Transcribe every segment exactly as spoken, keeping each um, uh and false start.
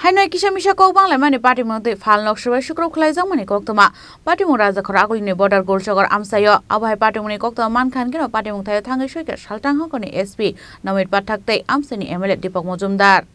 Haino kisa misa kok banglaimani patimung tei phalnok swbai sukrok khlaijakmani koktwma. Patimung Rajakhor Agulini border Golchokor amchaio. Abo hai patimungni koktwma mankha hinkhe no patimung thaio thangwi soika saltang hokoni S P Namit Pathak tei amchaini M L A Deepak Mojumdar.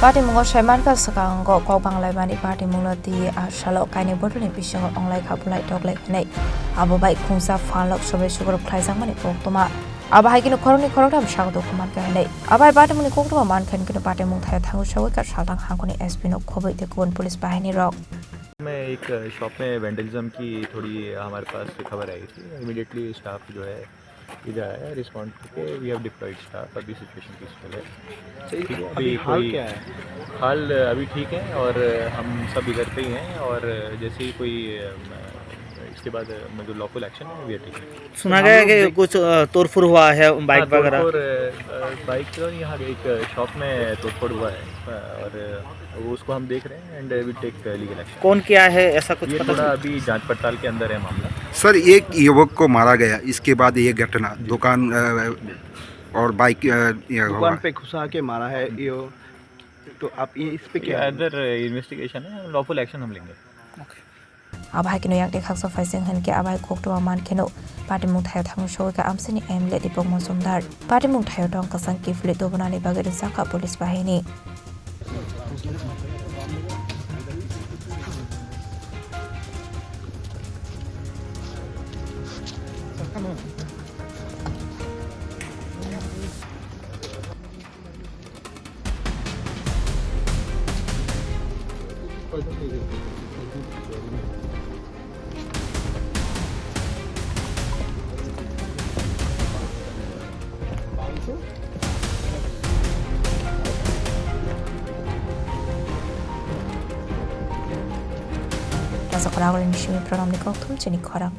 Patimungo saimankha swkango kok banglaimani patimungno twi a salo kainwi bodolni bisingo wnglaikha bulai toklai hinwi. Abo bai khungsa phalnok swbai sukrok khlaijakmani koktwma. Abo hai kheno khoroknwi khoroktham sago dokhumankha hinwi. Abo hai patimungni koktwma mankha hinkhe patimung thaio thangwi sogwi kha saltang hangkoni S P no khobwi tei kubun police bahini rok. मैं एक शॉप में वैंडलिज्म की थोड़ी हमारे पास खबर आई थी, immediately staff जो है इधर आया, रिस्पॉन्ड करके वी हैव डिप्लॉयड स्टाफ, अभी सिचुएशन पीसफुल है। ठीक है, अभी अभी हाल कोई क्या है? हाल अभी ठीक है और हम सब इधर पे ही हैं और जैसे ही कोई, अम, इसके बाद, अ, मतलब लॉफुल एक्शन है, वी आर टेकिंग। सुना हम गया है लोग कि देख कुछ, अ, तोड़फोड़ हुआ है बाइक हाँ, वगैरह। तोड़फोड़, अ, अ, बाइक तो नहीं, यहाँ एक शॉप में तोड़फोड़ हुआ है, अ, और वो उसको हम देख रहे हैं and we take legal action. कौन किया है, ऐसा कुछ ये पता थोड़ा चला? अभी जांच पड़ताल के अंदर है मामला। सर, एक युवक को मारा गया, इसके बाद ये घटना, दुकान, अ, और बाइक, अ, ये दुकान हुआ। पे घुसा के मारा है, ये, तो आप ये, इस पे ये क्या? अंदर इन्वेस्टिगेशन है, लॉफुल एक्शन हम लेंगे। Abo hai kheno yakni khaksa phaising hinkhe abo hai koktwma mankheno patimung thaio thangwi sogwi kha amchaini M L A Deepak Mojumdar. Patimung thaio tong kwchang kiphilwi tubunani bagwi rijak kha police bahini. Rajakhor Agulini simi Pranamni kokthum chini khorang.